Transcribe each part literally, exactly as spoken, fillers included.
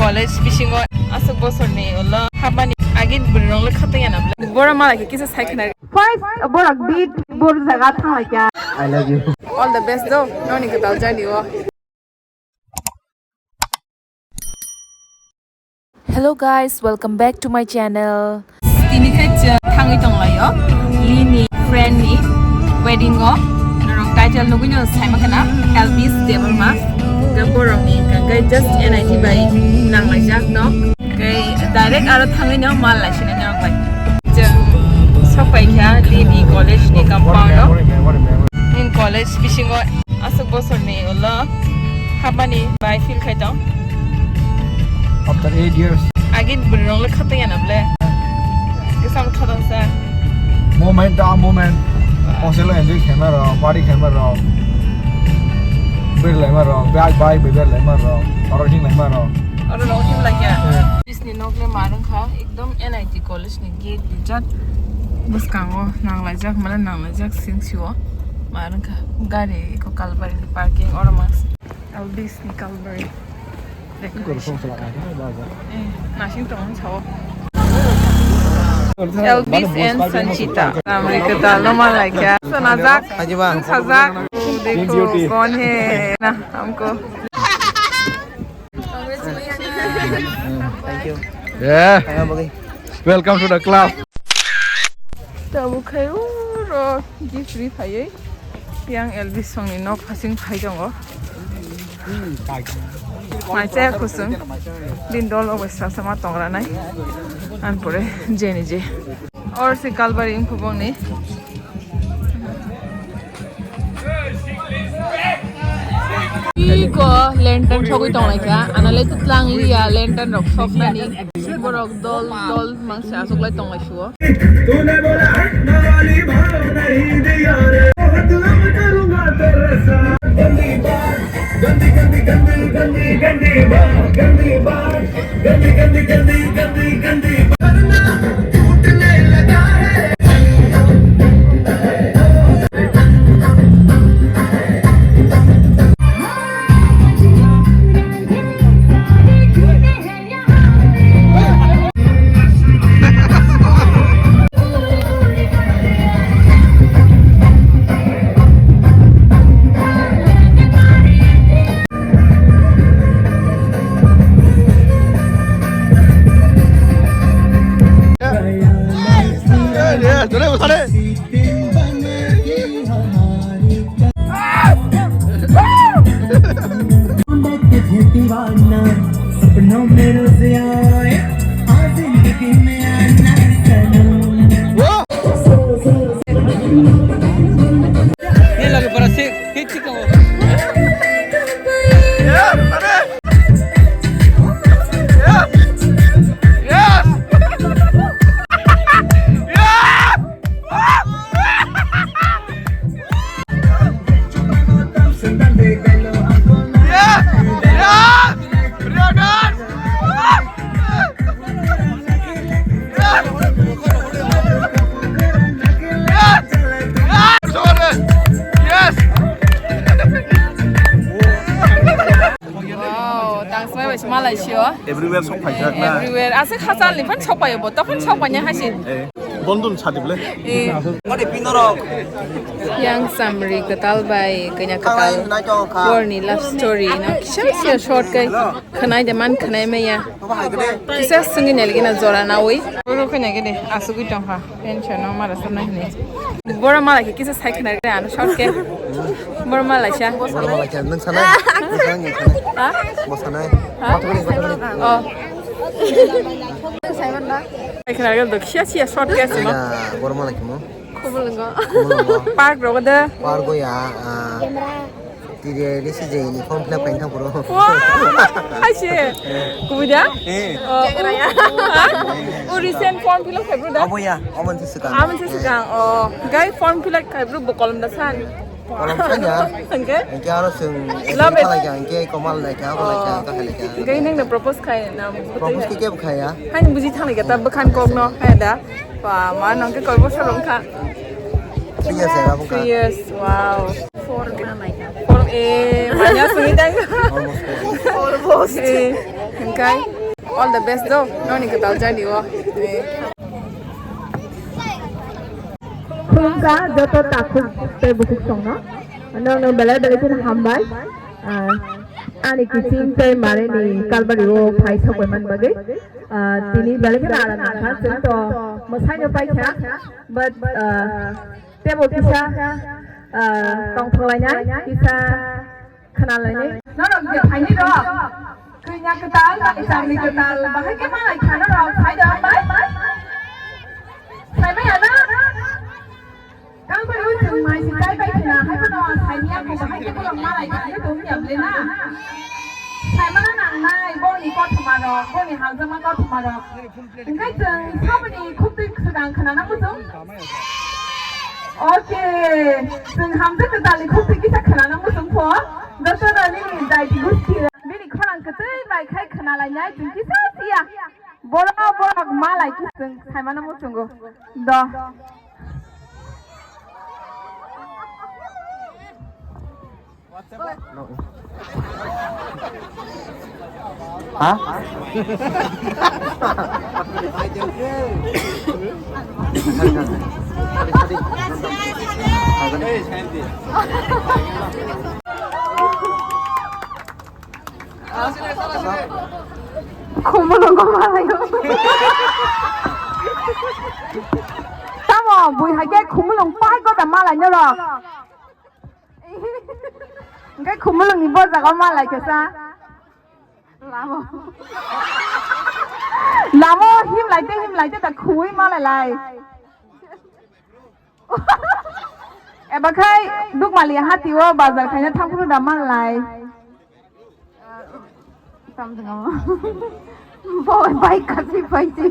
College bisingo aswk bosorni ulo habmani agin bwrwirokle khatungya na bwle. Borok malai khe kisa sai khna. First borok bit bor jaga thanglaikha. I love you. All the best do, noni kwtal journey o. Hello guys, welcome back to my channel. Tini khe chwng thangwi tonglaio Lee ni friend ni wedding o. Norok title nugwi no saima khana Elvis Debbarma. Ga borok ni ga just N I T bai nanglaijak no. Ga direct aro thangwi no mal laisina norok bai. Chwng sokpai kha Lee ni college ni compound o. In college bisingo aswk bosorni ulo habmani bai feel khai tong. After eight years. Agin bwrwirokle khatungya na bwle. Kwcham khatungsa. Moment to moment. Hostel enjoy khaima rok, party khaima rok. Ber laima rok, bai bai ber laima rok, oro hing laima rok. Oro rok him laikya. Eh. Bisni nok le ma rwng kha, ekdom N I T college ni gate rijak. Bwskango nanglaijak, mane nanglaijak sing sio. Ma rwng kha, gari eko Kalbari ni parking oro mas. Elvis ni Kalbari. Gor song sala ka ba ba. Eh, nasing tong sao. Elvis and Sanchita. Amri kata loma laikya. Sanajak. Aji ba. Sajak. Thank you. Dekho, kaun hai? Na, humko. Congratulations. Thank you. Yeah. Welcome to the club. Tabuk khai uro gift ri phaiwi. Yang Elvis songni nok phasing phai tongo. Mai chaya khusung. Bini dol rok bai sasa ma tongra nai. An pore jeni je. Or si Kalbari wngkha bongni. Iko lantern sogwi tongnai kha. Anale twtlang liya lantern rok soknani. Borok dol dol mangsa achuklai tonglai suo. तूने बोला हटने वाली भाव नहीं दिया रे, बदनाम करूंगा तेरे साथ। गंदी बात, गंदी, गंदी, गंदी, गंदी, गंदी बात, गंदी बात, गंदी, गंदी, गंदी, गंदी, गंदी बात। करना टूटने लगा है। Wow, tang smai bai sima lai sio. Everywhere sok phaijak na. Everywhere. Aswk hachal ni phan sok paio bo, tokhan sok panya hasin. Eh, bondon sadi bole. Eh. Mode pinorok. Yang samri kwtal bai kanya kwtal. Borni love story no kisa kisa short kai. Khwnai de man khwnai maya. Kisa swngwi nai lagi na jora nawi. Oro khwnai gede asugwi tongkha. Tension no mara sabna hini. Bora mala ke kisa sai khwnai re ano short ke. Bora mala cha. Bora mala cha, nang sana. Nang sana. Ha? Bo sana. Ha? Bathang ni, bathang ni. Oh. Sai khwnai re do kisa kisa short ke sino. Ya, bora mala ke mo. Khumulwngo. Khumulwngo. Park rogo de. Park go ya. Ah. Tire ni si je ni form fill up kain thang puro. Wah, hai se. Kubui da? Eh. Oh, Jeng raya. Ha? O recent form fill up khai bro da? Abo ya, oman se swkang. Aman se swkang. Oh, guy form fill up khai bro bo kolom da san. Kolom san ya. Hangke? Hangke aro sung. Love it. Khala kya, hangke komal lai kya, komal kya, ka khai lai kya. Guy nang na propose khai na. Propose ke ke khai ya? Hai buji thang lai kya ta bwkhan kok no, hai da. Ba, ma nang ke koi bosor wng kha? Three years ya, abang kha. Three years, wow. Four na nai kha. Four, eh, manya sui dang. Almost four. Almost. Eh, Kai, all the best do, noni kwtal journey o. Khulumkha joto takhuk tei bukhuk songno. Nokno belai belai kheno hambai. Ah, ani kiching tei mare ni kalbari o phai sokoi man bagwi. Ah, tini belai kheno aram nangkha, chwng to mwsai no paikha, but, ah, tebo kisa, ah, tongthok lainai, kisa khna lainai. Norok je phaini rok, kanya kwtal, bai chamni kwtal, bahai khe malai kha norok, phai do bai. Phai maya na? Kalbari o chwng mai si kai bai khna, hai bono saimia khe bahai khe borok malai kha khe tong ya ble na. Saimano nangnai boni kothoma rok, boni haljakma kothoma rok. Hingke chwng saboni khuk twi swkang khna nang muchung. Okay, chwng hamjak kwtalni khuk twi kisa khna nang muchung pho. Jotono nini jai di gusti. Bini khorang kwtwi bai khai khna lai nai chwng kisa siya. Borok borok malai khe chwng saimano muchungo. Do. Ha? Khumulung ko malayo. Tamo bui hai khe khumulung pai ko ta malai norok. Hingke khumulung ni bo jaga malai khe sa. Lamo. Lamo himlai te himlai te ta khuwi malai lai. Eba khai dukmali hati o bazar khaina thangphuru da malai. Samsung amo. Boy, bike kasi paisi.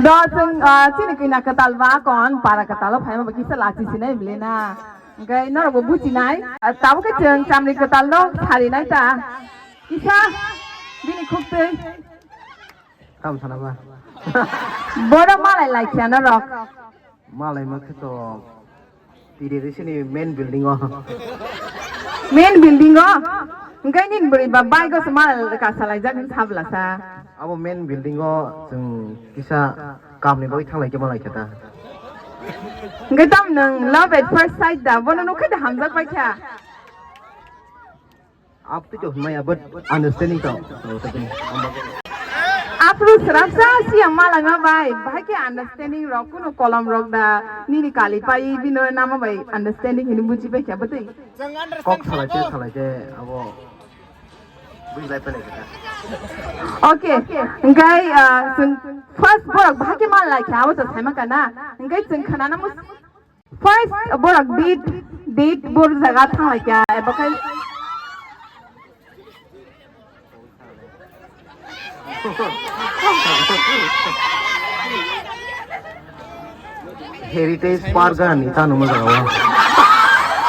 Do chwng, ah, chini kina kwtal ba kon para kwtalo phaima ba kisa lachi sinai bile na. Hingke norok bo buchinai. Ah, tabuk khe chwng chamri kwtal no sarinai ta. Kisa bini khuk twi. Kam sana ba. Bodo malai lai kya norok. Malai ma khe to tiri risini main building o. Main building o? Hingke nin bwrwi ba bike o se malai ka salai jak hin sabla sa. Abo main building o chwng kisa kam ni bagwi thanglai khe malai khe ta. Hingke tam nwng love at first sight da, bono nukhe da hamjak pai kha. Up to maya, but understanding to. Apru srapsa siya malanga bai, bahai ke understanding rok kuno kolom rok da, nini kali pai bino nama bai understanding hini buji bai kya betul. Kok salai ke, salai ke, abo. Buji lai pelai kita. Okay, guys, uh, first borok bahai ke mal lai kya, abo to sai ma kana, guys, chwng khana na mus. First, borok date, date bor jaga thang lai kya, eba khai. Heritage Park gana ni chanu mo jaga o.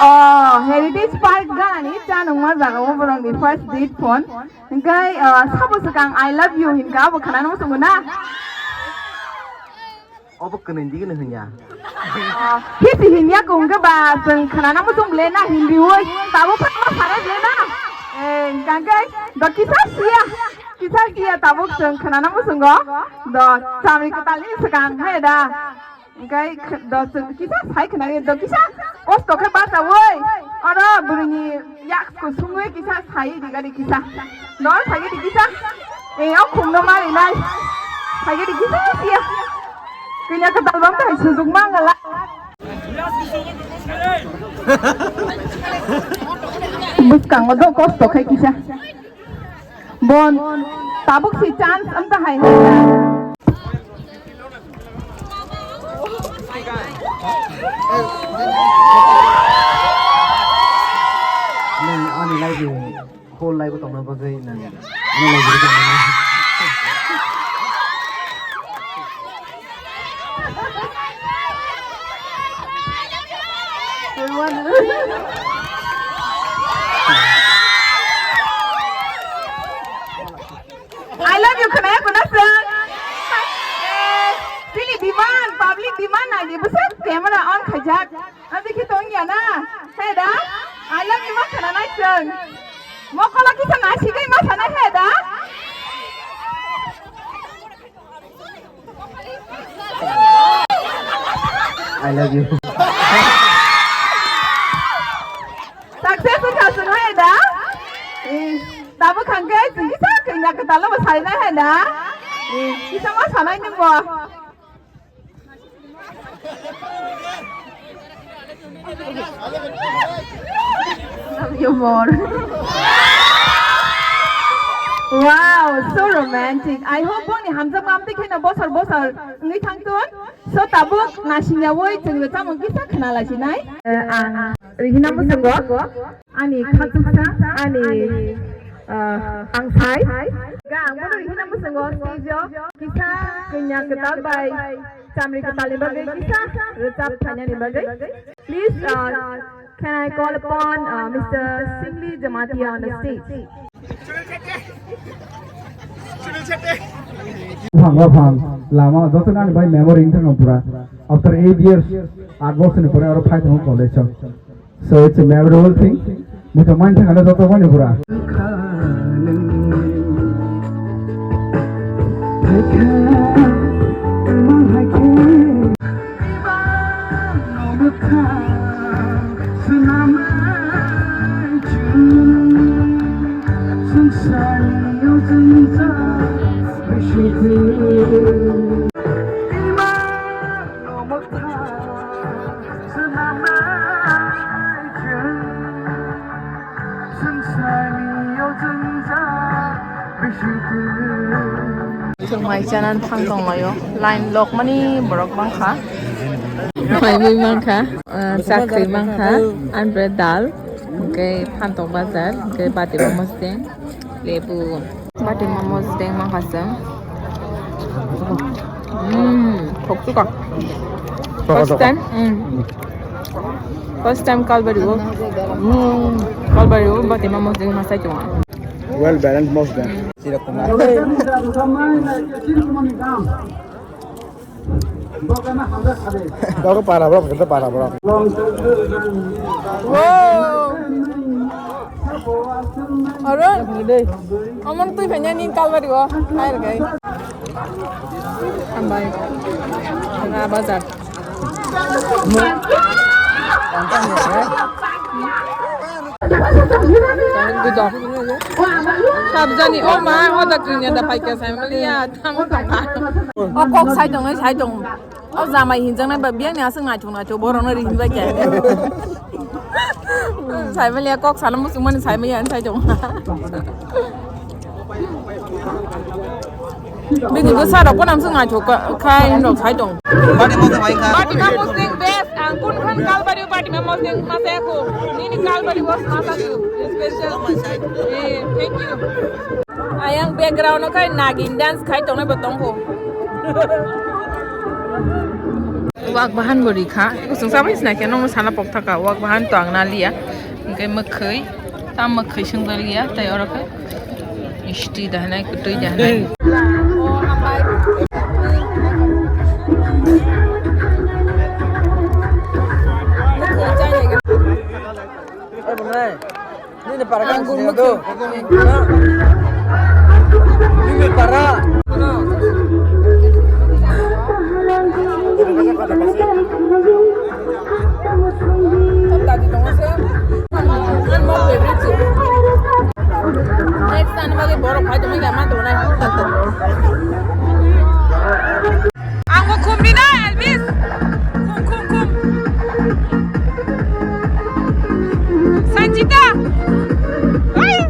Oh, Heritage Park gana ni chanu mo jaga o borok ni first date phone. Hingkai, uh, sabo swkang I love you hinka abo khana nung sungo na. Obo kwnwi digini hwnya. Hiti hinya kung ke ba, chwng khwnana muchung le na hindi oi. Tabo phano sarai le na. Eh, kangke do kisa siya. Kisa siya tabo chwng khwnana muchungo. Do chamri kwtalni swkang hai da. Hingke do chwng kisa sai khwnani do kisa. Kosto khe basa oi. Oro bwrwini yak kusungwi kisa sai digani kisa. Dol phagi di kisa. Eh, o khumno mari nai. Phagi di kisa siya. Kanya ka dalbam ta sujuk mangala. Bwskango do kosto khai kisa. Bon, tabuk si chance am ta hai hai. Nang ani life ni whole life tongna bagwi nang ani life ni tongna. I love you khwnaya khuna sir. Eh, chini demand, public demand nai di bwswk camera on khaijak. Adi khe tong ya na. He da? I love you ma khana nai chwng. Mokolo kisa nasigwi ma sanai he da? I love you. Success wngkha chwng hai da? Eh, tabuk hangkhe chwng kisa kanya kwtal bo sarinai hai da? Eh, kisa ma sanai nwng bo. Love you more. Wow, so romantic. I hope boni hamjakma amtwi kheno bosor bosor wngwi thangthun. So tabuk nasingyaui chwng rwchapmung kisa khna laisinai. Eh, ang Rihina Musungo, ani khachuksa, ani, ah, angsai. Ga ang bono Rihina Musungo stage o kisa kanya kwtal bai chamri kwtalni bagwi kisa rwchap phainani bagwi. Please, uh, can I call upon, uh, Mister Singli Jamatia on the stage? Buphang, buphang, lama joto nani bai memory wngthang pura. After eight years, aat bosor ni pore aro phai tongo college o. So it's a memorable thing. Muchung mani thang joto mani pura. Chwng mai chanan thang tonglaio, line lokmani borok bangkha. Mai bai mankha, ah, chakri mankha, anpre dal, hwnkhe phantok bajar, hwnkhe bati mosdeng, lebu. Bati mosdeng mankha chwng. Mm, thok chukha. First time, mm. First time Kalbari o. Mm, Kalbari o bati mosdeng ma sai tongo. Well balanced mosdeng. Sirok kumar. Kau ke para bro, kita para bro. Wow. Arun, amon twi phanya ni Kalbari o. Hai rwkha. Hambai. Nga bazar. Sabjani o ma o da kanya da paikha sai maliya. O kok sai tong, sai tong. O jamai hinjaknai ba biyang ni aswk naithok naithok borokno ri hinbai khe. Sai maliya kok sana muchung mani sai maliya sai tong. Bini bwsa rok phano amswk naithok kha, kha hinrok sai tong. Bati mosdeng bai kha. Bati ma mosdeng best, ang kun khan Kalbari bati ma mosdeng ma saya ko. Nini Kalbari was ma sa ko. Special. Eh, thank you. Ayang background o khai nagin dance khai tongnai bo tongkho. Wak bahan bo rikha. Kusung sabai sina khe nongno sana pok thaka. Wak bahan to ang na liya. Hingke mwkhwi. Tam mwkhwi sung liya. Tai oro khe. Misti da hinai, kwtwi da hinai. Mwkhwi chai. Nini para kan sini tu. Nini para. Next time lagi borok pai tongwi ya ma tongnai. Ang bo khum di na, Elvis. Khum, khum, khum. Sanjita. Ai.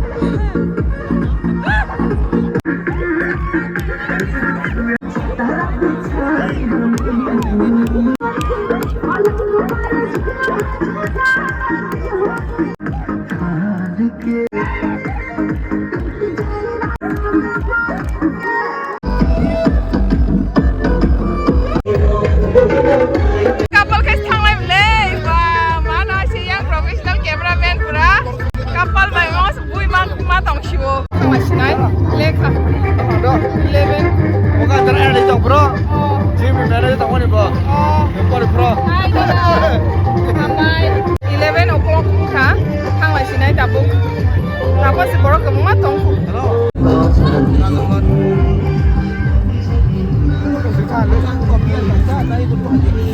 Couple khe thanglai le, ba, ma na se yang professional cameraman pura. Couple bai mo bui ma, ma tong sibo. Thanglai sinai, lekha. Eleven. Oka tara ena tong bro. Oh. Jim ena tong ni bro. Oh. Bro bro. Hai, dada. Bye. Eleven o'clock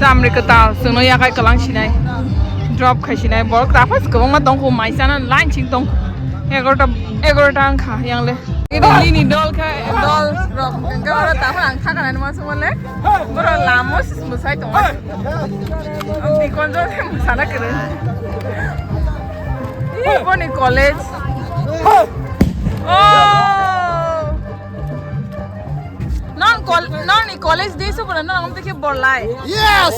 Chamri kwtal chwngno yakai kwlang sinai. Drop khai sinai. Borok taphas kwbangma tongkhu, maisana line sing tongkhu. Egarota, egarota wngkha yangle. Ini lini dol kha, dol rok hwnkhe oro taphar ang thakana nima sumole. Boro lamo sis musai tongo. Ang dikonjo se musana kwrwi. Ih, boni college. Oh! Non kol-, non ni college day su bora non ang tike borlai. Yes!